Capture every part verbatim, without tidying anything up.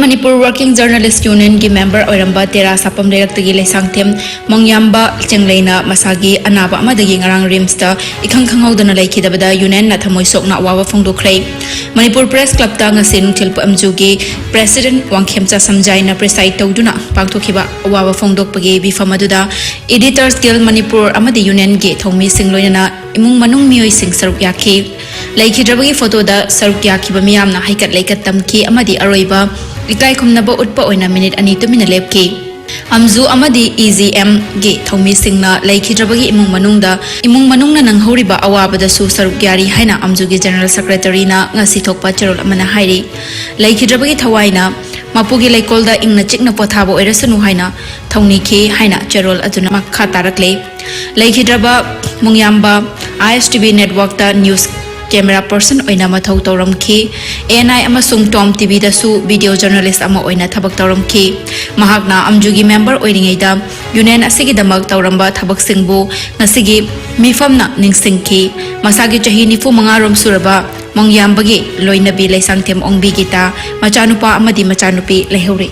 Manipur working journalist ꯌꯨꯅꯤꯌꯟꯒꯤ member ꯑꯣꯏꯔꯝꯕ ꯇꯦꯔꯥ ꯁꯥꯄꯝ ꯂꯩꯔꯛꯇꯒꯤ ꯂꯩꯁꯥꯡꯊꯦꯝ ꯃꯣꯡꯌꯥꯝꯕ ꯆꯦꯡꯂꯩꯅ ꯃꯁꯥꯒꯤ ꯑꯅꯥꯕ ꯑꯃꯗꯒꯤ ꯉꯔꯥꯡ ꯔꯤꯝꯁꯇ ꯏꯈꯪ ꯈꯪꯍꯧꯗꯅ ꯂꯩꯈꯤꯗꯕꯗ ꯌꯨꯅꯤꯌꯟꯅ ꯊꯃꯣꯏ ꯁꯣꯛꯅ ꯑꯋꯥꯕ ꯐꯣꯡꯗꯣꯛꯈ꯭ꯔꯦ꯫ ꯃꯅꯤꯄꯨꯔ ꯄ꯭ꯔꯦꯁ ꯀ꯭ꯂꯕꯇ ꯉꯁꯤ ꯅꯨꯡꯊꯤꯜ ꯑꯦꯝꯖꯨꯒꯤ ꯄ꯭ꯔꯦꯁꯤꯗꯦꯟꯠ ꯋꯥꯡꯈꯦꯝꯆꯥ ꯁꯝꯖꯥꯏꯅ ꯄ꯭ꯔꯤꯁꯥꯏꯗ ꯇꯧꯗꯨꯅ ꯄꯥꯡꯊꯣꯛꯈꯤꯕ ꯑꯋꯥꯕ ꯐꯣꯡꯗꯣꯛꯄꯒꯤ ꯃꯤꯐꯝ ꯑꯗꯨꯗ ꯏꯗꯤꯇꯔꯁ ꯒꯤꯜ ꯃꯅꯤꯄꯨꯔ ꯑꯃꯗꯤ ꯌꯨꯅꯤꯌꯟꯒꯤ ꯊꯧꯃꯤꯁꯤꯡ ꯂꯣꯏꯅꯅ ꯏꯃꯨꯡ ꯃꯅꯨꯡ ꯃꯤꯑꯣꯏꯁꯤꯡ ꯁꯔꯨꯛ ꯌꯥꯈꯤ꯫ ꯂꯩꯈꯤꯗ꯭ꯔꯕꯒꯤ ꯐꯣꯇꯣꯗ ꯁꯔꯨꯛ ꯌꯥꯈꯤꯕ ꯃꯤꯌꯥꯝꯅ ꯍꯩꯀꯠ ꯂꯩꯀꯠ ꯇꯝꯈꯤ ꯑꯃꯗꯤ ꯑꯔꯣꯏꯕ ꯏꯀꯥꯏ ꯈꯨꯝꯅꯕ ꯎꯠꯄ ꯑꯣꯏꯅ ꯃꯤꯅꯤꯠ ꯑꯅꯤ ꯇꯨꯃꯤꯟꯅ ꯂꯦꯞꯈꯤ꯫ ꯑꯦꯝꯖꯨ ꯑꯃꯗꯤ ꯏꯖꯤꯑꯦꯝꯒꯤ ꯊꯧꯃꯤꯁꯤꯡꯅ ꯂꯩꯈꯤꯗ꯭ꯔꯕꯒꯤ ꯏꯃꯨꯡ ꯃꯅꯨꯡꯗ, ꯏꯃꯨꯡ ꯃꯅꯨꯡꯅ ꯅꯪꯍꯧꯔꯤꯕ ꯑꯋꯥꯕꯗꯁꯨ ꯁꯔꯨꯛ ꯌꯥꯔꯤ ꯍꯥꯏꯅ ꯑꯦꯝꯖꯨꯒꯤ ꯖꯦꯅꯔꯦꯜ ꯁꯦꯀ꯭ꯔꯦꯇꯔꯤꯅ ꯉꯁꯤ ꯊꯣꯛꯄ ꯆꯦꯔꯣꯜ ꯑꯃꯅ ꯍꯥꯏꯔꯤ꯫ ꯂꯩꯈꯤꯗ꯭ꯔꯕꯒꯤ ꯊꯋꯥꯏꯅ ꯃꯄꯨꯒꯤ ꯂꯩꯀꯣꯜꯗ ꯏꯪꯅ ꯆꯤꯛꯅ ꯄꯣꯊꯥꯕ ꯑꯣꯏꯔꯁꯅꯨ ꯍꯥꯏꯅ ꯊꯧꯅꯤꯈꯤ ꯍꯥꯏꯅ ꯆꯦꯔꯣꯜ ꯑꯗꯨꯅ ꯃꯈꯥ ꯇꯥꯔꯛꯂꯤ꯫ ꯂꯩꯈꯤꯗ꯭ꯔꯕ ꯃꯣꯡꯌꯥꯝꯕ ꯑꯥꯏ ꯑꯦꯁ ꯇꯤ ꯚꯤ ꯅꯦꯠꯋꯥꯔꯛꯇ ꯅ꯭ꯌꯨꯁ ꯀꯦꯃꯦꯔꯥ ꯄꯔꯁꯟ ꯑꯣꯏꯅ ꯃꯊꯧ ꯇꯧꯔꯝꯈꯤ꯫ ꯑꯦ ꯑꯦꯟ ꯑꯥꯏ ꯑꯃꯁꯨꯡ ꯇꯣꯝ ꯇꯤ ꯚꯤꯗꯁꯨ ꯚꯤꯗꯤꯑꯣ ꯖꯔꯅꯦꯂꯤꯁ ꯑꯃ ꯑꯣꯏꯅ ꯊꯕꯛ ꯇꯧꯔꯝꯈꯤ꯫ ꯃꯍꯥꯛꯅ ꯑꯦꯝꯖꯨꯒꯤ ꯃꯦꯝꯕꯔ ꯑꯣꯏꯔꯤꯉꯩꯗ ꯌꯨꯅꯤꯌꯟ ꯑꯁꯤꯒꯤꯗꯃꯛ ꯇꯧꯔꯝꯕ ꯊꯕꯛꯁꯤꯡꯕꯨ ꯉꯁꯤꯒꯤ ꯃꯤꯐꯝꯅ ꯅꯤꯡꯁꯤꯡꯈꯤ꯫ ꯃꯁꯥꯒꯤ ꯆꯍꯤ ꯅꯤꯐꯨ ꯃꯉꯥ ꯔꯣꯝ ꯁꯨꯔꯕ ꯃꯣꯡꯌꯥꯝꯕꯒꯤ ꯂꯣꯏꯅꯕꯤ ꯂꯩꯁꯥꯡꯊꯦꯝ ꯑꯣꯡꯕꯤ ꯒꯤꯇꯥ, ꯃꯆꯥꯅꯨꯄꯥ ꯑꯃꯗꯤ ꯃꯆꯥꯅꯨꯄꯤ ꯂꯩꯍꯧꯔꯤ꯫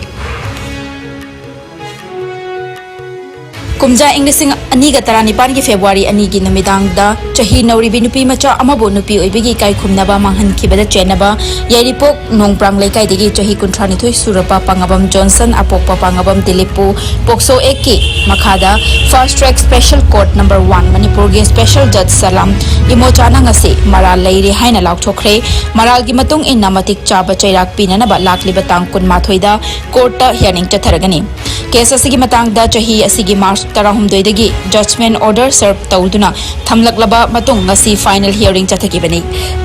ꯀꯨꯝꯖꯥ ꯏꯪ ꯂꯤꯁꯤꯡ ꯑꯅꯤꯒ ꯇꯔꯥꯅꯤꯄꯥꯟꯒꯤ ꯐꯦꯕ꯭ꯔꯨꯋꯥꯔꯤ ꯑꯅꯤꯒꯤ ꯅꯨꯃꯤꯗꯥꯡꯗ ꯆꯍꯤ ꯅꯧꯔꯤꯕꯤ ꯅꯨꯄꯤ ꯃꯆꯥ ꯑꯃꯕꯨ ꯅꯨꯄꯤ ꯑꯣꯏꯕꯒꯤ ꯏꯀꯥꯏ ꯈꯨꯝꯅꯕ ꯃꯥꯡꯍꯟꯈꯤꯕꯗ ꯆꯦꯟꯅꯕ ꯌꯥꯏꯔꯤꯄꯣꯛ ꯅꯣꯡꯄ꯭ꯔꯥꯡ ꯂꯩꯀꯥꯏꯗꯒꯤ ꯆꯍꯤ ꯀꯨꯟꯊ꯭ꯔꯥꯅꯤꯊꯣꯏ ꯁꯨꯔꯕ ꯄꯥꯡꯉꯕꯝ ꯖꯣꯟꯁꯟ ꯑꯄꯣꯛꯄ ꯄꯥꯡꯉꯕꯝ ꯗꯤꯂꯤꯞꯄꯨ ꯄꯣꯛꯁꯣ ꯑꯦꯛꯀꯤ ꯃꯈꯥꯗ fast track special court number one ꯃꯅꯤꯄꯨꯔꯒꯤ ꯁ꯭ꯄꯦꯁꯦꯜ ꯖꯖ ꯁꯂꯥꯝ ꯏꯃꯣꯆꯥꯅ ꯉꯁꯤ ꯃꯔꯥꯜ ꯂꯩꯔꯦ ꯍꯥꯏꯅ ꯂꯥꯎꯊꯣꯛꯈ꯭ꯔꯦ꯫ ꯃꯔꯥꯜꯒꯤ ꯃꯇꯨꯡ ꯏꯟꯅ ꯃꯇꯤꯛ ꯆꯥꯕ ꯆꯩꯔꯥꯛ ꯄꯤꯅꯅꯕ ꯂꯥꯛꯂꯤꯕ ꯇꯥꯡ ꯀꯨꯟꯃꯥꯊꯣꯏꯗ ꯀꯣꯔꯠꯇ ꯍꯤꯌꯥꯔꯤꯡ ꯆꯠꯊꯔꯒꯅꯤ꯫ ꯀꯦꯁ ꯑꯁꯤꯒꯤ ꯃꯇꯥꯡꯗ ꯆꯍꯤ ꯑꯁꯤꯒꯤ ꯃꯥꯔꯆ ꯇꯔꯥꯍꯨꯝꯗꯣꯏꯗꯒꯤ ꯖꯖꯃꯦꯟ ꯑꯣꯔꯗꯔ ꯁꯔꯚ ꯇꯧꯗꯨꯅ ꯊꯝꯂꯛꯂꯕ ꯃꯇꯨꯡ ꯉꯁꯤ ꯐꯥꯏꯅꯦꯜ ꯍꯤꯌꯥꯔꯤꯡ ꯆꯠꯊꯈꯤꯕꯅꯤ꯫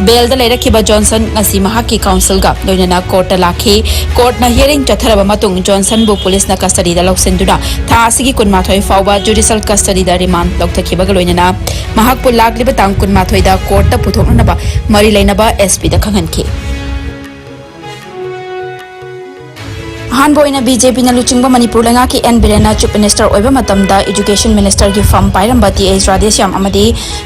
ꯕꯦꯜꯗ ꯂꯩꯔꯛꯈꯤꯕ ꯖꯣꯟꯁꯟ ꯉꯁꯤ ꯃꯍꯥꯛꯀꯤ ꯀꯥꯎꯟꯁꯤꯜꯒ ꯂꯣꯏꯅꯅ ꯀꯣꯔꯠꯇ ꯂꯥꯛꯈꯤ꯫ ꯀꯣꯔꯠꯅ ꯍꯤꯌꯥꯔꯤꯡ ꯆꯠꯊꯔꯕ ꯃꯇꯨꯡ ꯖꯣꯟꯁꯟꯕꯨ ꯄꯨꯂꯤꯁꯅ ꯀꯁꯇꯗꯤꯗ ꯂꯧꯁꯤꯟꯗꯨꯅ ꯊꯥ ꯑꯁꯤꯒꯤ ꯀꯨꯟꯃꯥꯊꯣꯏ ꯐꯥꯎꯕ ꯖꯨꯗꯤꯁꯤꯌꯦꯜ ꯀꯁꯇꯗꯤꯗ ꯔꯤꯃꯥꯟꯗ ꯂꯧꯊꯈꯤꯕꯒ ꯂꯣꯏꯅꯅ ꯃꯍꯥꯛꯄꯨ ꯂꯥꯛꯂꯤꯕ ꯇꯥꯡ ꯀꯨꯟꯃꯥꯊꯣꯏꯗ ꯀꯣꯔꯠꯇ ꯄꯨꯊꯣꯛꯅꯅꯕ ꯃꯔꯤ ꯂꯩꯅꯕ ꯑꯦꯁ ꯄꯤꯗ ꯈꯪꯍꯟꯈꯤ꯫ ꯑꯍꯥꯟꯕ ꯑꯣꯏꯅ ꯕꯤ ꯖꯦ ꯄꯤꯅ ꯂꯨꯆꯤꯡꯕ ꯃꯅꯤꯄꯨꯔ ꯂꯩꯉꯥꯛꯀꯤ ꯑꯦꯟ ꯕꯤꯔꯦꯟꯅ Chief Minister ꯑꯣꯏꯕ ꯃꯇꯝꯗ Education Ministerꯒꯤ ꯐꯝ ꯄꯥꯏꯔꯝꯕ ꯇꯤ ꯑꯩꯆ ꯔꯥꯙꯦꯁ꯭ꯌꯥꯝ ꯑꯃꯗꯤ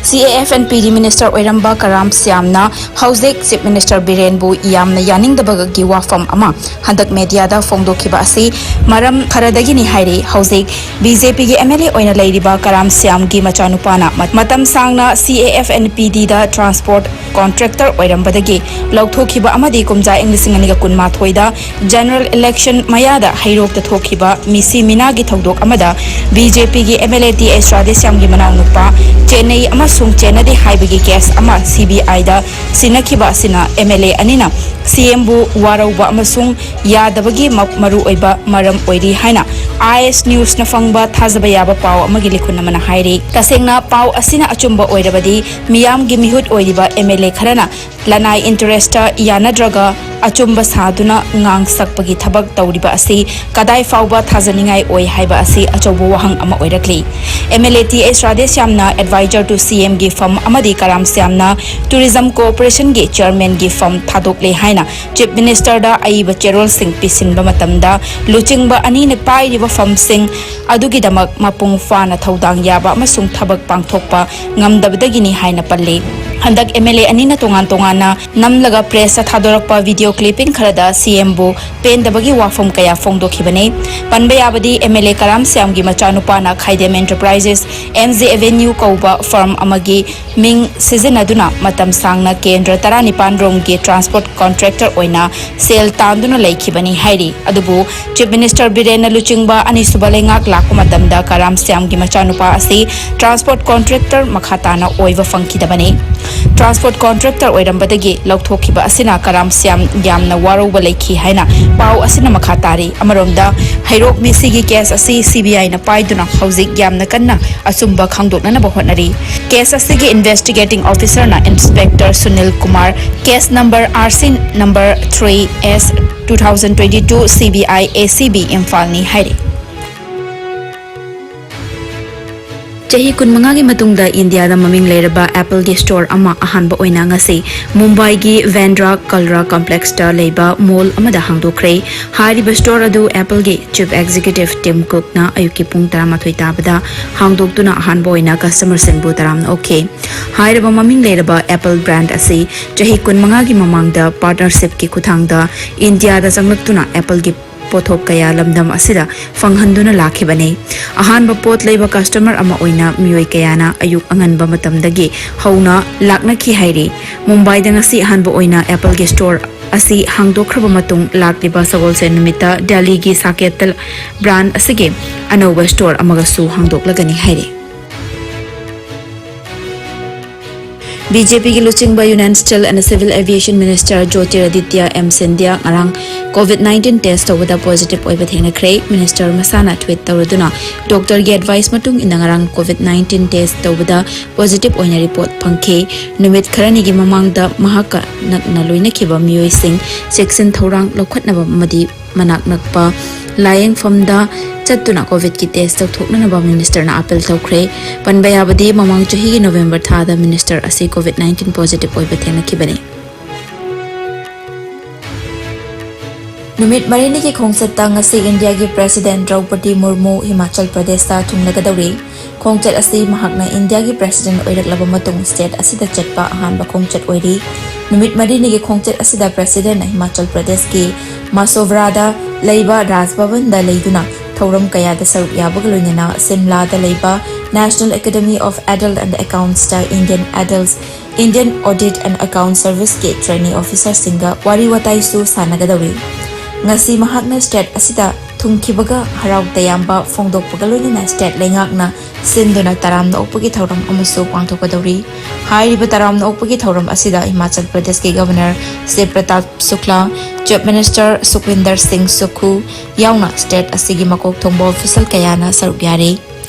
C A F and P D Minister ꯑꯣꯏꯔꯝꯕ ꯀꯔꯥꯝ ꯁ꯭ꯌꯥꯝꯅ ꯍꯧꯖꯤꯛ Chief Minister ꯕꯤꯔꯦꯟꯕꯨ ꯌꯥꯝꯅ ꯌꯥꯅꯤꯡꯗꯕꯒꯤ ꯋꯥꯐꯝ ꯑꯃ ꯍꯟꯗꯛ mediaꯗ ꯐꯣꯡꯗꯣꯛꯈꯤꯕ ꯑꯁꯤ ꯃꯔꯝ ꯈꯔꯗꯒꯤꯅꯤ ꯍꯥꯏꯔꯤ꯫ ꯍꯧꯖꯤꯛ B J Pꯒꯤ M L A ꯑꯣꯏꯅ ꯂꯩꯔꯤꯕ ꯀꯔꯥꯝ ꯁ꯭ꯌꯥꯝꯒꯤ ꯃꯆꯥꯅꯨꯄꯥꯅ ꯃ-, ꯃꯇꯝ ꯁꯥꯡꯅ C A F and P Dꯗ transport contractor ꯑꯣꯏꯔꯝꯕꯗꯒꯤ ꯂꯧꯊꯣꯛꯈꯤꯕ ꯑꯃꯗꯤ ꯀꯨꯝꯖꯥ ꯏꯪ ꯂꯤꯁꯤꯡ ꯑꯅꯤꯒ ꯀꯨꯟꯃꯥꯊꯣꯏꯗ general election ꯃꯌꯥꯗ ꯍꯩꯔꯣꯛꯇ ꯊꯣꯛꯈꯤꯕ ꯃꯤꯁꯤ ꯃꯤꯅꯥꯒꯤ ꯊꯧꯗꯣꯛ ꯑꯃꯗ B J Pꯒꯤ M L A T H ꯔꯥꯙꯦꯁ꯭ꯌꯥꯝꯒꯤ ꯃꯅꯥꯎꯅꯨꯄꯥ ꯆꯦꯟꯅꯩ ꯑꯃꯁꯨꯡ ꯆꯦꯟꯅꯗꯦ ꯍꯥꯏꯕꯒꯤ case ꯑꯃ C B Iꯗ ꯁꯤꯟꯅꯈꯤꯕ ꯑꯁꯤꯅ M L A ꯑꯅꯤꯅ C Mꯕꯨ ꯋꯥꯔꯧꯕ ꯑꯃꯁꯨꯡ ꯌꯥꯗꯕꯒꯤ ꯃ-, ꯃꯔꯨꯑꯣꯏꯕ ꯃꯔꯝ ꯑꯣꯏꯔꯤ ꯍꯥꯏꯅ I S Newsꯅ ꯐꯪꯕ ꯊꯥꯖꯕ ꯌꯥꯕ ꯄꯥꯎ ꯑꯃꯒꯤ ꯂꯤꯈꯨꯟ ꯑꯃꯅ ꯍꯥꯏꯔꯤ꯫ ꯇꯁꯦꯡꯅ ꯄꯥꯎ ꯑꯁꯤꯅ ꯑꯆꯨꯝꯕ ꯑꯣꯏꯔꯕꯗꯤ ꯃꯤꯌꯥꯝꯒꯤ ꯃꯤꯍꯨꯠ ꯑꯣꯏꯔꯤꯕ M L A ꯈꯔꯅ ꯂꯅꯥꯏ interestꯇ ꯌꯥꯅꯗ꯭ꯔꯒ ꯑꯆꯨꯝꯕ ꯁꯥꯗꯨꯅ ꯉꯥꯡ ꯁꯛꯄꯒꯤ ꯊꯕꯛ ꯇꯧꯔꯤꯕ ꯑꯁꯤ ꯀꯗꯥꯏ ꯐꯥꯎꯕ ꯊꯥꯖꯅꯤꯡꯉꯥꯏ ꯑꯣꯏ ꯍꯥꯏꯕ ꯑꯁꯤ ꯑꯆꯧꯕ ꯋꯥꯍꯪ ꯑꯃ ꯑꯣꯏꯔꯛꯂꯤ꯫ M L A T H ꯔꯥꯙꯦꯁ꯭ꯌꯥꯝꯅ advisor to C Mꯒꯤ ꯐꯝ ꯑꯃꯗꯤ ꯀꯔꯥꯝ ꯁ꯭ꯌꯥꯝꯅ Tourism Corporationꯒꯤ Chairmanꯒꯤ ꯐꯝ ꯊꯥꯗꯣꯛꯂꯦ ꯍꯥꯏꯅ Chief Ministerꯗ ꯑꯏꯕ ꯆꯦꯔꯣꯜꯁꯤꯡ ꯄꯤꯁꯤꯟꯕ ꯃꯇꯝꯗ ꯂꯨꯆꯤꯡꯕ ꯑꯅꯤꯅ ꯄꯥꯏꯔꯤꯕ ꯐꯝꯁꯤꯡ ꯑꯗꯨꯒꯤꯗꯃꯛ ꯃꯄꯨꯡ ꯐꯥꯅ ꯊꯧꯗꯥꯡ ꯌꯥꯕ ꯑꯃꯁꯨꯡ ꯊꯕꯛ ꯄꯥꯡꯊꯣꯛꯄ ꯉꯝꯗꯕꯗꯒꯤꯅꯤ ꯍꯥꯏꯅ ꯄꯜꯂꯤ꯫ ꯍꯟꯗꯛ M L A ꯑꯅꯤꯅ ꯇꯣꯉꯥꯟ ꯇꯣꯉꯥꯟꯅ ꯅꯝꯂꯒ pressꯇ ꯊꯥꯗꯣꯔꯛꯄ video clipping ꯈꯔꯗ C Mꯕꯨ ꯄꯦꯟꯗꯕꯒꯤ ꯋꯥꯐꯝ ꯀꯌꯥ ꯐꯣꯡꯗꯣꯛꯈꯤꯕꯅꯤ꯫ ꯄꯟꯕ ꯌꯥꯕꯗꯤ M L A Karam ꯁ꯭ꯌꯥꯝꯒꯤ ꯃꯆꯥꯅꯨꯄꯥꯅ Khaidem Enterprises, M J Avenue ꯀꯧꯕ firm ꯑꯃꯒꯤ ꯃꯤꯡ ꯁꯤꯖꯤꯟꯅꯗꯨꯅ ꯃꯇꯝ ꯁꯥꯡꯅ ꯀꯦꯟꯗ꯭ꯔ ꯇꯔꯥꯅꯤꯄꯥꯟ ꯔꯣꯝꯒꯤ transport contractor ꯑꯣꯏꯅ ꯁꯦꯜ ꯇꯥꯟꯗꯨꯅ ꯂꯩꯈꯤꯕꯅꯤ ꯍꯥꯏꯔꯤ꯫ ꯑꯗꯨꯕꯨ Chief Minister ꯕꯤꯔꯦꯟꯅ ꯂꯨꯆꯤꯡꯕ ꯑꯅꯤꯁꯨꯕ ꯂꯩꯉꯥꯛ ꯂꯥꯛꯄ ꯃꯇꯝꯗ ꯀꯔꯥꯝ ꯁ꯭ꯌꯥꯝꯒꯤ ꯃꯆꯥꯅꯨꯄꯥ ꯑꯁꯤ transport contractor ꯃꯈꯥ ꯇꯥꯅ ꯑꯣꯏꯕ ꯐꯪꯈꯤꯗꯕꯅꯤ꯫ Transport contractor ꯑꯣꯏꯔꯝꯕꯗꯒꯤ ꯂꯧꯊꯣꯛꯈꯤꯕ ꯑꯁꯤꯅ ꯀꯔꯥꯝ ꯁ꯭ꯌꯥꯝ ꯌꯥꯝꯅ ꯋꯥꯔꯧꯕ ꯂꯩꯈꯤ ꯍꯥꯏꯅ ꯄꯥꯎ ꯑꯁꯤꯅ ꯃꯈꯥ ꯇꯥꯔꯤ꯫ ꯑꯃꯔꯣꯝꯗ, ꯍꯩꯔꯣꯛ ꯃꯤꯁꯤꯒꯤ case ꯑꯁꯤ C B Iꯅ ꯄꯥꯏꯗꯨꯅ ꯍꯧꯖꯤꯛ ꯌꯥꯝꯅ ꯀꯟꯅ ꯑꯆꯨꯝꯕ ꯈꯪꯗꯣꯛꯅꯅꯕ ꯍꯣꯠꯅꯔꯤ꯫ Case ꯑꯁꯤꯒꯤ investigating officerꯅ Inspector Sunil Kumar, case number R C number three S two thousand twenty-two, C B I, A C B, ꯏꯝꯐꯥꯜꯅꯤ ꯍꯥꯏꯔꯤ꯫ ꯆꯍꯤ ꯀꯨꯟꯃꯉꯥꯒꯤ ꯃꯇꯨꯡꯗ ꯏꯟꯗꯤꯌꯥꯗ ꯃꯃꯤꯡ ꯂꯩꯔꯕ ꯑꯦꯄꯜꯒꯤ ꯁ꯭ꯇꯣꯔ ꯑꯃ ꯑꯍꯥꯟꯕ ꯑꯣꯏꯅ ꯉꯁꯤ ꯃꯨꯝꯕꯥꯏꯒꯤ ꯕꯦꯟꯗ꯭ꯔꯥ ꯀꯜꯔꯥ ꯀꯝꯄ꯭ꯂꯦꯛꯁꯇ ꯂꯩꯕ ꯃꯣꯜ ꯑꯃꯗ ꯍꯥꯡꯗꯣꯛꯈ꯭ꯔꯦ꯫ ꯍꯥꯏꯔꯤꯕ ꯁ꯭ꯇꯣꯔ ꯑꯗꯨ ꯑꯦꯄꯜꯒꯤ ꯆꯤꯐ ꯑꯦꯛꯖꯤꯀ꯭ꯌꯨꯇꯤꯚ ꯇꯤꯝ ꯀꯨꯛꯅ ꯑꯌꯨꯛꯀꯤ ꯄꯨꯡ ꯇꯔꯥꯃꯥꯊꯣꯏ ꯇꯥꯕꯗ ꯍꯥꯡꯗꯣꯛꯇꯨꯅ ꯑꯍꯥꯟꯕ ꯑꯣꯏꯅ ꯀꯁꯇꯃꯔꯁꯤꯡꯕꯨ ꯇꯔꯥꯝꯅ ꯑꯣꯛꯈꯤ꯫ ꯍꯥꯏꯔꯤꯕ ꯃꯃꯤꯡ ꯂꯩꯔꯕ ꯑꯦꯄꯜ ꯕ꯭ꯔꯥꯟꯗ ꯑꯁꯤ ꯆꯍꯤ ꯀꯨꯟꯃꯉꯥꯒꯤ ꯃꯃꯥꯡꯗ ꯄꯥꯔꯠꯅꯔꯁꯤꯞꯀꯤ ꯈꯨꯠꯊꯥꯡꯗ ꯏꯟꯗꯤꯌꯥꯗ ꯆꯪꯂꯛꯇꯨꯅ ꯑꯦꯄꯜꯒꯤ ꯄꯣꯠꯊꯣꯛ ꯀꯌꯥ ꯂꯝꯗꯝ ꯑꯁꯤꯗ ꯐꯪꯍꯟꯗꯨꯅ ꯂꯥꯛꯈꯤꯕꯅꯤ꯫ ꯑꯍꯥꯟꯕ ꯄꯣꯠ ꯂꯩꯕ ꯀꯁꯇꯃꯔ ꯑꯃ ꯑꯣꯏꯅ ꯃꯤꯑꯣꯏ ꯀꯌꯥꯅ ꯑꯌꯨꯛ ꯑꯉꯟꯕ ꯃꯇꯝꯗꯒꯤ ꯍꯧꯅ ꯂꯥꯛꯅꯈꯤ ꯍꯥꯏꯔꯤ꯫ ꯃꯨꯝꯕꯥꯏꯗ ꯉꯁꯤ ꯑꯍꯥꯟꯕ ꯑꯣꯏꯅ ꯑꯦꯄꯜꯒꯤ ꯁ꯭ꯇꯣꯔ ꯑꯁꯤ ꯍꯥꯡꯗꯣꯛꯈ꯭ꯔꯕ ꯃꯇꯨꯡ ꯂꯥꯛꯂꯤꯕ ꯁꯒꯣꯜꯁꯦꯟ ꯅꯨꯃꯤꯠꯇ ꯗꯦꯜꯂꯤꯒꯤ ꯁꯥꯀꯦꯠꯇ ꯕ꯭ꯔꯥꯟꯗ ꯑꯁꯤꯒꯤ ꯑꯅꯧꯕ ꯁ꯭ꯇꯣꯔ ꯑꯃꯒꯁꯨ ꯍꯥꯡꯗꯣꯛꯂꯒꯅꯤ ꯍꯥꯏꯔꯤ꯫ ꯕꯤ ꯖꯦ ꯄꯤꯒꯤ ꯂꯨꯆꯤꯡꯕ Union Steel and Civil Aviation Minister Jyotiraditya M Scindia ꯉꯔꯥꯡ ꯀꯣꯚꯤꯗ ꯅꯥꯏꯟꯇꯤꯟ ꯇꯦꯁ ꯇꯧꯕꯗ ꯄꯣꯖꯤꯇꯤꯚ ꯑꯣꯏꯕ ꯊꯦꯡꯅꯈ꯭ꯔꯦ꯫ ꯃꯤꯅꯤꯁꯇꯔ ꯃꯁꯥꯅ ꯇ꯭ꯋꯤꯠ ꯇꯧꯔꯗꯨꯅ, ꯗꯣꯛꯇꯔꯒꯤ ꯑꯦꯗꯚꯥꯏꯁ ꯃꯇꯨꯡ ꯏꯟꯅ ꯉꯔꯥꯡ ꯀꯣꯚꯤꯗ ꯅꯥꯏꯟꯇꯤꯟ ꯇꯦꯁ ꯇꯧꯕꯗ ꯄꯣꯖꯤꯇꯤꯚ ꯑꯣꯏꯅ ꯔꯤꯄꯣꯔꯠ ꯐꯪꯈꯤ꯫ ꯅꯨꯃꯤꯠ ꯈꯔꯅꯤꯒꯤ ꯃꯃꯥꯡꯗ ꯃꯍꯥꯛꯀ ꯅꯛꯅ ꯂꯣꯏꯅꯈꯤꯕ ꯃꯤꯑꯣꯏꯁꯤꯡ ꯆꯦꯛꯁꯤꯟ ꯊꯧꯔꯥꯡ ꯂꯧꯈꯠꯅꯕ ꯑꯃꯗꯤ ꯃꯅꯥꯛ ꯅꯛꯄ ꯂꯥꯌꯦꯡꯐꯝꯗ ꯆꯠꯇꯨꯅ ꯀꯣꯚꯤꯗꯀꯤ ꯇꯦꯁ ꯇꯧꯊꯣꯛꯅꯅꯕ ꯃꯤꯅꯤꯁꯇꯔꯅ ꯑꯥꯄꯤꯜ ꯇꯧꯈ꯭ꯔꯦ꯫ ꯄꯟꯕ ꯌꯥꯕꯗꯤ, ꯃꯃꯥꯡ ꯆꯍꯤꯒꯤ ꯅꯣꯚꯦꯝꯕꯔ ꯊꯥꯗ ꯃꯤꯅꯤꯁꯇꯔ ꯑꯁꯤ ꯀꯣꯚꯤꯗ ꯅꯥꯏꯟꯇꯤꯟ ꯄꯣꯖꯤꯇꯤꯚ ꯑꯣꯏꯕ ꯊꯦꯡꯅꯈꯤꯕꯅꯤ꯫ ꯅꯨꯃꯤꯠ ꯃꯔꯤꯅꯤꯒꯤ ꯈꯣꯡꯆꯠꯇ ꯉꯁꯤ ꯏꯟꯗꯤꯌꯥꯒꯤ ꯄ꯭ꯔꯦꯁꯤꯗꯦꯟꯠ ꯗ꯭ꯔꯧꯄꯗꯤ ꯃꯨꯔꯃꯨ ꯍꯤꯃꯥꯆꯜ ꯄ꯭ꯔꯗꯦꯁꯇ ꯊꯨꯡꯂꯒꯗꯧꯔꯤ꯫ ꯈꯣꯡꯆꯠ ꯑꯁꯤ ꯃꯍꯥꯛꯅ ꯏꯟꯗꯤꯌꯥꯒꯤ ꯄ꯭ꯔꯦꯁꯤꯗꯦꯟꯠ ꯑꯣꯏꯔꯛꯂꯕ ꯃꯇꯨꯡ ꯁ꯭ꯇꯦꯠ ꯑꯁꯤꯗ ꯆꯠꯄ ꯑꯍꯥꯟꯕ ꯈꯣꯡꯆꯠ ꯑꯣꯏꯔꯤ꯫ ꯅꯨꯃꯤꯠ ꯃꯔꯤꯅꯤꯒꯤ ꯈꯣꯡꯆꯠ ꯑꯁꯤꯗ ꯄ꯭ꯔꯦꯁꯤꯗꯦꯟꯠꯅ ꯍꯤꯃꯥꯆꯜ ꯄ꯭ꯔꯗꯦꯁꯀꯤ ꯃꯥꯁꯣꯕ꯭ꯔꯥꯗ ꯂꯩꯕ ꯔꯥꯖ ꯚꯕꯟꯗ ꯂꯩꯗꯨꯅ ꯊꯧꯔꯝ ꯀꯌꯥꯗ ꯁꯔꯨꯛ ꯌꯥꯕꯒ ꯂꯣꯏꯅꯅ ꯁꯤꯝꯂꯥꯗ ꯂꯩꯕ National Academy of Adult and Accountsꯇ Indian Adults, Indian Audit and Account Serviceꯀꯤ trainee officerꯁꯤꯡꯒ ꯋꯥꯔꯤ ꯋꯥꯇꯥꯏꯁꯨ ꯁꯥꯟꯅꯒꯗꯧꯔꯤ꯫ ꯉꯁꯤ ꯃꯍꯥꯛꯅ ꯁ꯭ꯇꯦꯠ ꯑꯁꯤꯗ ꯊꯨꯡꯈꯤꯕꯒ ꯍꯔꯥꯎ ꯇꯌꯥꯝꯕ ꯐꯣꯡꯗꯣꯛꯄꯒ ꯂꯣꯏꯅꯅ ꯁ꯭ꯇꯦꯠ ꯂꯩꯉꯥꯛꯅ ꯁꯤꯟꯗꯨꯅ ꯇꯔꯥꯝꯅ ꯑꯣꯛꯄꯒꯤ ꯊꯧꯔꯝ ꯑꯃꯁꯨ ꯄꯥꯡꯊꯣꯛꯀꯗꯧꯔꯤ꯫ ꯍꯥꯏꯔꯤꯕ ꯇꯔꯥꯝꯅ ꯑꯣꯛꯄꯒꯤ ꯊꯧꯔꯝ ꯑꯁꯤꯗ ꯍꯤꯃꯥꯆꯜ ꯄ꯭ꯔꯗꯦꯁꯀꯤ ꯒꯚꯔꯅꯔ ꯁꯤꯕ ꯄ꯭ꯔꯇꯥꯞ ꯁꯨꯛꯂꯥ, ꯆꯤꯐ ꯃꯤꯅꯤꯁꯇꯔ ꯁꯨꯈꯋꯤꯟꯗꯔ ꯁꯤꯡ ꯁꯨꯈꯨ ꯌꯥꯎꯅ ꯁ꯭ꯇꯦꯠ ꯑꯁꯤꯒꯤ ꯃꯀꯣꯛ ꯊꯣꯡꯕ ꯑꯣꯐꯤꯁꯤꯌꯦꯜ ꯀꯌꯥꯅ ꯁꯔꯨꯛ ꯌꯥꯔꯤ꯫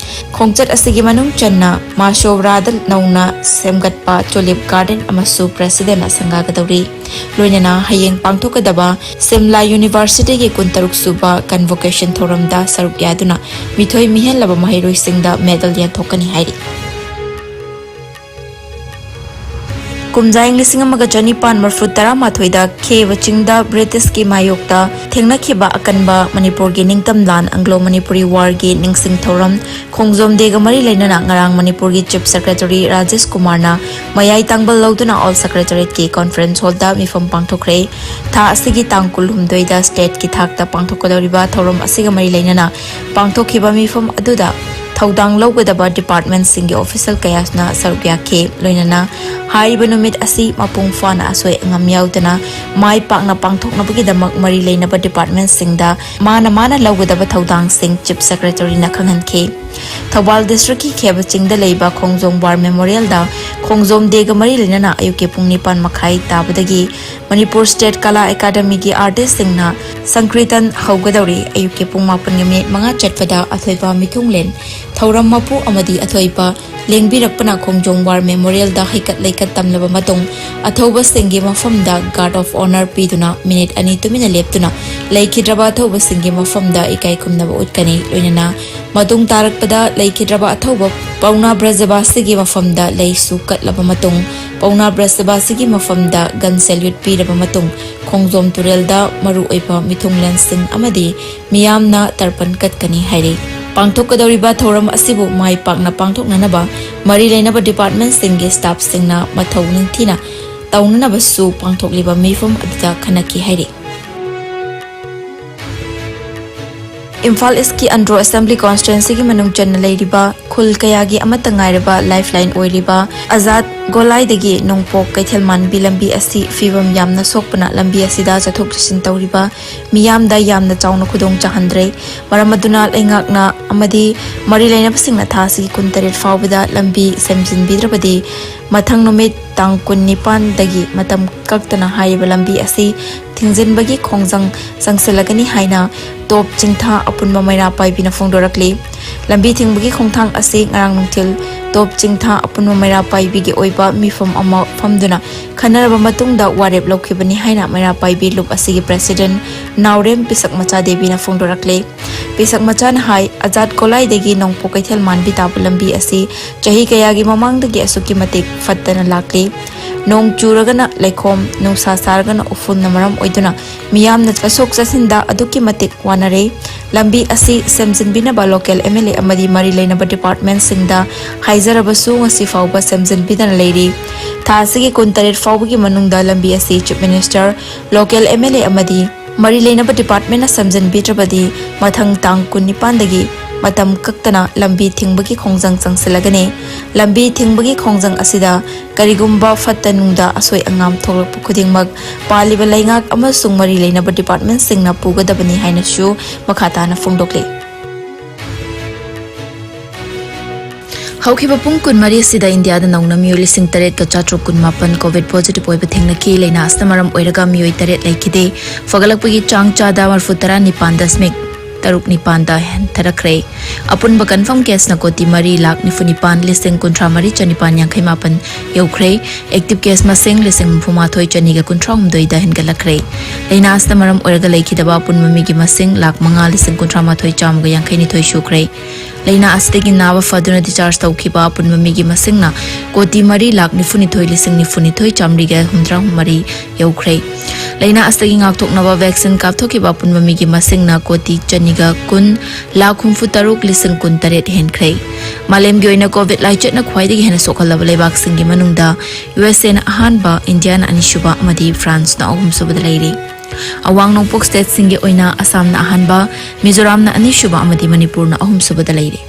ꯈꯣꯡꯆꯠ ꯑꯁꯤꯒꯤ ꯃꯅꯨꯡ ꯆꯟꯅ ꯃꯥꯁꯣꯔꯥꯗ ꯅꯧꯅ ꯁꯦꯝꯒꯠꯄ ꯇꯨꯂꯤꯞ ꯒꯥꯔꯗꯦꯟ ꯑꯃꯁꯨ ꯄ꯭ꯔꯦꯁꯤꯗꯦꯟꯅ ꯁꯪꯒꯥꯒꯗꯧꯔꯤ꯫ ꯂꯣꯏꯅꯅ ꯍꯌꯦꯡ ꯄꯥꯡꯊꯣꯛꯀꯗꯕ ꯁꯤꯝꯂꯥ ꯌꯨꯅꯤꯚꯔꯁꯤꯇꯤꯒꯤ ꯀꯨꯟꯇꯔꯨꯛ ꯁꯨꯕ ꯀꯟꯚꯣꯀꯦꯁꯟ ꯊꯧꯔꯝꯗ ꯁꯔꯨꯛ ꯌꯥꯗꯨꯅ ꯃꯤꯊꯣꯏ ꯃꯤꯍꯦꯜꯂꯕ ꯃꯍꯩꯔꯣꯏꯁꯤꯡꯗ ꯃꯦꯗꯜ ꯌꯦꯟꯊꯣꯛꯀꯅꯤ ꯍꯥꯏꯔꯤ꯫ ꯀꯨꯝꯖꯥ ꯏꯪ ꯂꯤꯁꯤꯡ ꯑꯃꯒ ꯆꯅꯤꯄꯥꯟ ꯃꯔꯤꯐꯨ ꯇꯔꯥꯃꯥꯊꯣꯏꯗ ꯈꯦꯕ ꯆꯤꯡꯗ ꯕ꯭ꯔꯤꯇꯤꯁꯀꯤ ꯃꯥꯌꯣꯛꯇ ꯊꯦꯡꯅꯈꯤꯕ ꯑꯀꯟꯕ ꯃꯅꯤꯄꯨꯔꯒꯤ ꯅꯤꯡꯇꯝ ꯂꯥꯟ, ꯑꯪꯒ꯭ꯂꯣ ꯃꯅꯤꯄꯨꯔꯤ ꯋꯥꯔꯒꯤ ꯅꯤꯡꯁꯤꯡ ꯊꯧꯔꯝ, ꯈꯣꯡꯖꯣꯝ ꯗꯦꯒ ꯃꯔꯤ ꯂꯩꯅꯅ ꯉꯔꯥꯡ ꯃꯅꯤꯄꯨꯔꯒꯤ ꯆꯤꯐ ꯁꯦꯀ꯭ꯔꯦꯇꯔꯤ ꯔꯥꯖꯦꯁ ꯀꯨꯃꯥꯔꯅ ꯃꯌꯥꯏ ꯇꯥꯡꯕꯜ ꯂꯧꯗꯨꯅ ꯑꯣꯜ ꯁꯦꯀ꯭ꯔꯦꯇꯔꯤꯌꯦꯠꯀꯤ ꯀꯣꯟꯐꯔꯦꯟꯁ ꯍꯣꯜꯗ ꯃꯤꯐꯝ ꯄꯥꯡꯊꯣꯛꯈ꯭ꯔꯦ꯫ ꯊꯥ ꯑꯁꯤꯒꯤ ꯇꯥꯡ ꯀꯨꯟꯍꯨꯝꯗꯣꯏꯗ ꯁ꯭ꯇꯦꯠꯀꯤ ꯊꯥꯛꯇ ꯄꯥꯡꯊꯣꯛꯀꯗꯧꯔꯤꯕ ꯊꯧꯔꯝ ꯑꯁꯤꯒ ꯃꯔꯤ ꯂꯩꯅꯅ ꯄꯥꯡꯊꯣꯛꯈꯤꯕ ꯃꯤꯐꯝ ꯑꯗꯨꯗ ꯊꯧꯗꯥꯡ ꯂꯧꯒꯗꯕ ꯗꯤꯄꯥꯔꯠꯃꯦꯟꯠꯁꯤꯡꯒꯤ ꯑꯣꯐꯤꯁꯤꯌꯦꯜ ꯀꯌꯥꯅ ꯁꯔꯨꯛ ꯌꯥꯈꯤ꯫ ꯂꯣꯏꯅꯅ ꯍꯥꯏꯔꯤꯕ ꯅꯨꯃꯤꯠ ꯑꯁꯤ ꯃꯄꯨꯡ ꯐꯥꯅ ꯑꯁꯣꯏ ꯑꯉꯥꯝ ꯌꯥꯎꯗꯅ ꯃꯥꯏ ꯄꯥꯛꯅ ꯄꯥꯡꯊꯣꯛꯅꯕꯒꯤꯗꯃꯛ ꯃꯔꯤ ꯂꯩꯅꯕ ꯗꯤꯄꯥꯔꯠꯃꯦꯟꯠꯁꯤꯡꯗ ꯃꯥꯅ ꯃꯥꯅ ꯂꯧꯒꯗꯕ ꯊꯧꯗꯥꯡꯁꯤꯡ ꯆꯤꯐ ꯁꯦꯀ꯭ꯔꯦꯇꯔꯤꯅ ꯈꯪꯍꯟꯈꯤ꯫ ꯊꯧꯕꯥꯜ ꯗꯤꯁꯇ꯭ꯔꯤꯛꯀꯤ ꯈꯦꯕ ꯆꯤꯡꯗ ꯂꯩꯕ ꯈꯣꯡꯖꯣꯝ ꯋꯥꯔ ꯃꯦꯃꯣꯔꯤꯌꯦꯜꯗ ꯈꯣꯡꯖꯣꯝ ꯗꯦꯒ ꯃꯔꯤ ꯂꯩꯅꯅ ꯑꯌꯨꯛꯀꯤ ꯄꯨꯡ ꯅꯤꯄꯥꯟ ꯃꯈꯥꯏ ꯇꯥꯕꯗꯒꯤ ꯃꯅꯤꯄꯨꯔ ꯁ꯭ꯇꯦꯠ ꯀꯂꯥ ꯑꯦꯀꯥꯗꯃꯤꯒꯤ ꯑꯥꯔꯇꯤꯁꯁꯤꯡꯅ ꯁꯪꯀ꯭ꯔꯤꯇꯟ ꯍꯧꯒꯗꯧꯔꯤ꯫ ꯑꯌꯨꯛꯀꯤ ꯄꯨꯡ ꯃꯥꯄꯟꯒ ꯃꯤꯅꯤꯠ ꯃꯉꯥ ꯆꯠꯄꯗ ꯑꯊꯣꯏꯕ ꯃꯤꯊꯨꯡꯂꯦꯟ ꯊꯧꯔꯝ ꯃꯄꯨ ꯑꯃꯗꯤ ꯑꯊꯣꯏꯕ ꯂꯦꯡꯕꯤꯔꯛꯄꯅ ꯈꯣꯡꯖꯣꯝ ꯋꯥꯔ ꯃꯦꯃꯣꯔꯤꯌꯦꯜꯗ ꯍꯩꯀꯠ ꯂꯩꯀꯠ ꯇꯝꯂꯕ ꯃꯇꯨꯡ, ꯑꯊꯧꯕꯁꯤꯡꯒꯤ ꯃꯐꯝꯗ ꯒꯥꯔꯗ ꯑꯣꯐ ꯑꯣꯅꯔ ꯄꯤꯗꯨꯅ ꯃꯤꯅꯤꯠ ꯑꯅꯤ ꯇꯨꯃꯤꯟꯅ ꯂꯦꯞꯇꯨꯅ ꯂꯩꯈꯤꯗ꯭ꯔꯕ ꯑꯊꯧꯕꯁꯤꯡꯒꯤ ꯃꯐꯝꯗ ꯏꯀꯥꯏ ꯈꯨꯝꯅꯕ ꯎꯠꯀꯅꯤ꯫ ꯂꯣꯏꯅꯅ ꯃꯇꯨꯡ ꯇꯥꯔꯛꯄꯗ ꯂꯩꯈꯤꯗ꯭ꯔꯕ ꯑꯊꯧꯕ ꯄꯥꯎꯅꯥ ꯕ꯭ꯔꯖꯕꯥꯁꯤꯒꯤ ꯃꯐꯝꯗ ꯂꯩꯁꯨ ꯀꯠꯂꯕ ꯃꯇꯨꯡ, ꯄꯥꯎꯅꯥ ꯕ꯭ꯔꯖꯕꯥꯁꯤꯒꯤ ꯃꯐꯝꯗ ꯒꯟ ꯁꯦꯜꯌꯨꯠ ꯄꯤꯔꯕ ꯃꯇꯨꯡ, ꯈꯣꯡꯖꯣꯝ ꯇꯨꯔꯦꯜꯗ ꯃꯔꯨꯑꯣꯏꯕ ꯃꯤꯊꯨꯡꯂꯦꯟꯁꯤꯡ ꯑꯃꯗꯤ ꯃꯤꯌꯥꯝꯅ ꯇꯔꯄꯟ ꯀꯠꯀꯅꯤ ꯍꯥꯏꯔꯤ꯫ ꯄꯥꯡꯊꯣꯛꯀꯗꯧꯔꯤꯕ ꯊꯧꯔꯝ ꯑꯁꯤꯕꯨ ꯃꯥꯏ ꯄꯥꯛꯅ ꯄꯥꯡꯊꯣꯛꯅꯅꯕ ꯃꯔꯤ ꯂꯩꯅꯕ ꯗꯤꯄꯥꯔꯠꯃꯦꯟꯠꯁꯤꯡꯒꯤ ꯁ꯭ꯇꯥꯐꯁꯤꯡꯅ ꯃꯊꯧ ꯅꯤꯡꯊꯤꯅ ꯇꯧꯅꯅꯕꯁꯨ ꯄꯥꯡꯊꯣꯛꯂꯤꯕ ꯃꯤꯐꯝ ꯑꯗꯨꯗ ꯈꯟꯅꯈꯤ ꯍꯥꯏꯔꯤ꯫ ꯏꯝꯐꯥꯜ ꯏꯁꯀꯤ ꯑꯟꯗ꯭ꯔꯣ ꯑꯦꯁꯦꯝꯕ꯭ꯂꯤ ꯀꯣꯟꯁꯇꯤꯇ꯭ꯋꯦꯟꯁꯤꯒꯤ ꯃꯅꯨꯡ ꯆꯟꯅ ꯂꯩꯔꯤꯕ ꯈꯨꯜ ꯀꯌꯥꯒꯤ ꯑꯃꯠꯇ ꯉꯥꯏꯔꯕ ꯂꯥꯏꯐꯂꯥꯏꯟ ꯑꯣꯏꯔꯤꯕ ꯑꯖꯥꯗ ꯒꯣꯂꯥꯏꯗꯒꯤ ꯅꯣꯡꯄꯣꯛ ꯀꯩꯊꯦꯜꯃꯥꯟꯕꯤ ꯂꯝꯕꯤ ꯑꯁꯤ ꯐꯤꯕꯝ ꯌꯥꯝꯅ ꯁꯣꯛꯄꯅ ꯂꯝꯕꯤ ꯑꯁꯤꯗ ꯆꯠꯊꯣꯛ ꯆꯠꯁꯤꯟ ꯇꯧꯔꯤꯕ ꯃꯤꯌꯥꯝꯗ ꯌꯥꯝꯅ ꯆꯥꯎꯅ ꯈꯨꯗꯣꯡ ꯆꯥꯍꯟꯗ꯭ꯔꯦ꯫ ꯃꯔꯝ ꯑꯗꯨꯅ ꯂꯩꯉꯥꯛꯅ ꯑꯃꯗꯤ ꯃꯔꯤ ꯂꯩꯅꯕꯁꯤꯡꯅ ꯊꯥ ꯑꯁꯤꯒꯤ ꯀꯨꯟꯇꯔꯦꯠ ꯐꯥꯎꯕꯗ ꯂꯝꯕꯤ ꯁꯦꯝꯖꯤꯟꯕꯤꯗ꯭ꯔꯕꯗꯤ ꯃꯊꯪ ꯅꯨꯃꯤꯠ ꯇꯥꯡ ꯀꯨꯟꯅꯤꯄꯥꯟꯗꯒꯤ ꯃꯇꯝ ꯀꯛꯇꯅ ꯍꯥꯏꯔꯤꯕ ꯂꯝꯕꯤ ꯑꯁꯤ ꯊꯤꯡꯖꯤꯟꯕꯒꯤ ꯈꯣꯡꯖꯪ ꯆꯪꯁꯤꯜꯂꯒꯅꯤ ꯍꯥꯏꯅ ꯇꯣꯞ ꯆꯤꯡꯊꯥ ꯑꯄꯨꯟꯕ ꯃꯩꯔꯥ ꯄꯥꯏꯕꯤꯅ ꯐꯣꯡꯗꯣꯔꯛꯂꯤ꯫ ꯂꯝꯕꯤ ꯊꯤꯡꯕꯒꯤ ꯈꯣꯡꯊꯥꯡ ꯑꯁꯤ ꯉꯔꯥꯡ ꯅꯨꯡꯊꯤꯜ ꯇꯣꯞ ꯆꯤꯡꯊꯥ ꯑꯄꯨꯟꯕ ꯃꯩꯔꯥ ꯄꯥꯏꯕꯤꯒꯤ ꯑꯣꯏꯕ ꯃꯤꯐꯝ ꯑꯃ ꯐꯝꯗꯨꯅ ꯈꯟꯅꯔꯕ ꯃꯇꯨꯡꯗ ꯋꯥꯔꯦꯞ ꯂꯧꯈꯤꯕꯅꯤ ꯍꯥꯏꯅ ꯃꯩꯔꯥ ꯄꯥꯏꯕꯤ ꯂꯨꯞ ꯑꯁꯤꯒꯤ president ꯅꯥꯎꯔꯦꯝ ꯄꯤꯁꯛ ꯃꯆꯥ ꯗꯦꯕꯤꯅ ꯐꯣꯡꯗꯣꯔꯛꯂꯤ꯫ ꯄꯤꯁꯛ ꯃꯆꯥꯅ ꯍꯥꯏ, ꯑꯖꯥꯠ ꯀꯣꯂꯥꯏꯗꯒꯤ ꯅꯣꯡꯄꯣꯛ ꯀꯩꯊꯦꯜ ꯃꯥꯟꯕꯤ ꯇꯥꯕ ꯂꯝꯕꯤ ꯑꯁꯤ ꯆꯍꯤ ꯀꯌꯥꯒꯤ ꯃꯃꯥꯡꯗꯒꯤ ꯑꯁꯨꯛꯀꯤ ꯃꯇꯤꯛ ꯐꯠꯇꯅ ꯂꯥꯛꯂꯤ꯫ ꯅꯣꯡ ꯆꯨꯔꯒꯅ ꯂꯩꯈꯣꯝ, ꯅꯨꯡꯁꯥ ꯁꯥꯔꯒꯅ ꯎꯐꯨꯜꯅ ꯃꯔꯝ ꯑꯣꯏꯗꯨꯅ ꯃꯤꯌꯥꯝꯅ ꯆꯠꯊꯣꯛ ꯆꯠꯁꯤꯟꯗ ꯑꯗꯨꯛꯀꯤ ꯃꯇꯤꯛ ꯋꯥꯅꯔꯦ꯫ ꯂꯝꯕꯤ ꯑꯁꯤ ꯁꯦꯝꯖꯤꯟꯕꯤꯅꯕ local MLA ꯑꯃꯗꯤ ꯃꯔꯤ ꯂꯩꯅꯕ departmentꯁꯤꯡꯗ ꯍꯥꯏꯖꯔꯕꯁꯨ ꯉꯁꯤ ꯐꯥꯎꯕ ꯁꯦꯝꯖꯤꯟꯕꯤꯗꯅ ꯂꯩꯔꯤ꯫ ꯊꯥ ꯑꯁꯤꯒꯤ ꯀꯨꯟꯇꯔꯦꯠ ꯐꯥꯎꯕꯒꯤ ꯃꯅꯨꯡꯗ ꯂꯝꯕꯤ ꯑꯁꯤ Chief Minister, local MLA ꯑꯃꯗꯤ ꯃꯔꯤ ꯂꯩꯅꯕ departmentꯅ ꯁꯦꯝꯖꯤꯟꯕꯤꯗ꯭ꯔꯕꯗꯤ ꯃꯊꯪ ꯇꯥꯡ ꯀꯨꯟꯅꯤꯄꯥꯟꯗꯒꯤ ꯃꯇꯝ ꯀꯛꯇꯅ ꯂꯝꯕꯤ ꯊꯤꯡꯕꯒꯤ ꯈꯣꯡꯖꯪ ꯆꯪꯁꯤꯜꯂꯒꯅꯤ꯫ ꯂꯝꯕꯤ ꯊꯤꯡꯕꯒꯤ ꯈꯣꯡꯖꯪ ꯑꯁꯤꯗ ꯀꯔꯤꯒꯨꯝꯕ ꯐꯠꯇ ꯅꯨꯡꯗ ꯑꯁꯣꯏ ꯑꯉꯥꯝ ꯊꯣꯛꯂꯛꯄ ꯈꯨꯗꯤꯡꯃꯛ ꯄꯥꯜꯂꯤꯕ ꯂꯩꯉꯥꯛ ꯑꯃꯁꯨꯡ ꯃꯔꯤ ꯂꯩꯅꯕ departmentꯁꯤꯡꯅ ꯄꯨꯒꯗꯕꯅꯤ ꯍꯥꯏꯅꯁꯨ ꯃꯈꯥ ꯇꯥꯅ ꯐꯣꯡꯗꯣꯛꯂꯤ꯫ ꯍꯧꯈꯤꯕ ꯄꯨꯡ ꯀꯨꯟꯃꯔꯤ ꯑꯁꯤꯗ ꯏꯟꯗꯤꯌꯥꯗ ꯅꯧꯅ ꯃꯤꯑꯣꯏ ꯂꯤꯁꯤꯡ ꯇꯔꯦꯠꯀ ꯆꯥꯇ꯭ꯔꯨꯛ ꯀꯨꯟꯃꯥꯄꯟ COVID positive ꯑꯣꯏꯕ ꯊꯦꯡꯅꯈꯤ꯫ ꯂꯥꯏꯅꯥ ꯑꯁꯤꯅ ꯃꯔꯝ ꯑꯣꯏꯔꯒ ꯃꯤꯑꯣꯏ ꯇꯔꯦꯠ ꯂꯩꯈꯤꯗꯦ꯫ ꯐꯒꯠꯂꯛꯄꯒꯤ ꯆꯥꯡ ꯆꯥꯗ ꯃꯔꯤꯐꯨ ꯇꯔꯥ ꯅꯤꯄꯥꯟ ꯗꯁꯃꯤꯛ ꯇꯔꯨꯛ ꯅꯤꯄꯥꯟꯗ ꯍꯟꯊꯔꯛꯈ꯭ꯔꯦ꯫ ꯑꯄꯨꯟꯕ confirm caseꯅ ꯀꯣꯇꯤ ꯃꯔꯤ ꯂꯥꯈ ꯅꯤꯐꯨ ꯅꯤꯄꯥꯟ ꯂꯤꯁꯤꯡ ꯀꯨꯟꯊ꯭ꯔꯥ ꯃꯔꯤ ꯆꯅꯤꯄꯥꯟ ꯌꯥꯡꯈꯩ ꯃꯥꯄꯟ ꯌꯧꯈ꯭ꯔꯦ꯫ Active case ꯃꯁꯤꯡ ꯂꯤꯁꯤꯡ ꯍꯨꯝꯐꯨ ꯃꯥꯊꯣꯏ ꯆꯅꯤꯒ ꯀꯨꯟꯊ꯭ꯔꯥ ꯍꯨꯝꯗꯣꯏꯗ ꯍꯦꯟꯒꯠꯂꯛꯈ꯭ꯔꯦ꯫ ꯂꯥꯏꯅꯥ ꯑꯁꯤꯅ ꯃꯔꯝ ꯑꯣꯏꯔꯒ ꯂꯩꯈꯤꯗꯕ ꯑꯄꯨꯟꯕ ꯃꯤꯒꯤ ꯃꯁꯤꯡ ꯂꯥꯈ ꯃꯉꯥ ꯂꯤꯁꯤꯡ ꯀꯨꯟꯊ꯭ꯔꯥ ꯃꯥꯊꯣꯏ ꯆꯥꯝꯃꯒ ꯌꯥꯡꯈꯩ ꯅꯤꯊꯣꯏ ꯁꯨꯈ꯭ꯔꯦ꯫ ꯂꯥꯏꯅꯥ ꯑꯁꯤꯗꯒꯤ ꯅꯥꯕ ꯐꯗꯨꯅ discharge ꯇꯧꯈꯤꯕ ꯑꯄꯨꯟꯕ ꯃꯤꯒꯤ ꯃꯁꯤꯡꯅ ꯀꯣꯇꯤ ꯃꯔꯤ ꯂꯥꯈ ꯅꯤꯐꯨ ꯅꯤꯊꯣꯏ ꯂꯤꯁꯤꯡ ꯅꯤꯐꯨ ꯅꯤꯊꯣꯏ ꯆꯥꯃꯔꯤꯒ ꯍꯨꯝꯗ꯭ꯔꯥ ꯃꯔꯤ ꯌꯧꯈ꯭ꯔꯦ꯫ ꯂꯥꯏꯅꯥ ꯑꯁꯤꯗꯒꯤ ꯉꯥꯛꯊꯣꯛꯅꯕ vaccine ꯀꯥꯞꯊꯣꯛꯈꯤꯕ ꯑꯄꯨꯟꯕ ꯃꯤꯒꯤ ꯃꯁꯤꯡꯅ ꯀꯣꯇꯤ ꯆꯅꯤꯒ ꯀꯨꯟ ꯂꯥꯈ ꯍꯨꯝꯐꯨ ꯇꯔꯨꯛ ꯂꯤꯁꯤꯡ ꯀꯨꯟ ꯇꯔꯦꯠ ꯍꯦꯟꯈ꯭ꯔꯦ꯫ ꯃꯥꯂꯦꯝꯒꯤ ꯑꯣꯏꯅ COVID ꯂꯥꯏꯆꯠꯅ ꯈ꯭ꯋꯥꯏꯗꯒꯤ ꯍꯦꯟꯅ ꯁꯣꯛꯍꯜꯂꯕ ꯂꯩꯕꯥꯛꯁꯤꯡꯒꯤ ꯃꯅꯨꯡꯗ USAꯅ ꯑꯍꯥꯟꯕ, ꯏꯟꯗꯤꯌꯥꯅ ꯑꯅꯤꯁꯨꯕ ꯑꯃꯗꯤ ꯐ꯭ꯔꯥꯟꯁꯅ ꯑꯍꯨꯝꯁꯨꯕꯗ ꯂꯩꯔꯤ꯫ ꯑꯋꯥꯡ ꯅꯣꯡꯄꯣꯛ stateꯁꯤꯡꯒꯤ ꯑꯣꯏꯅ ꯑꯁꯥꯝꯅ ꯑꯍꯥꯟꯕ, ꯃꯤꯖꯣꯔꯥꯝꯅ ꯑꯅꯤꯁꯨꯕ ꯑꯃꯗꯤ ꯃꯅꯤꯄꯨꯔꯅ ꯑꯍꯨꯝꯁꯨꯕꯗ ꯂꯩꯔꯤ꯫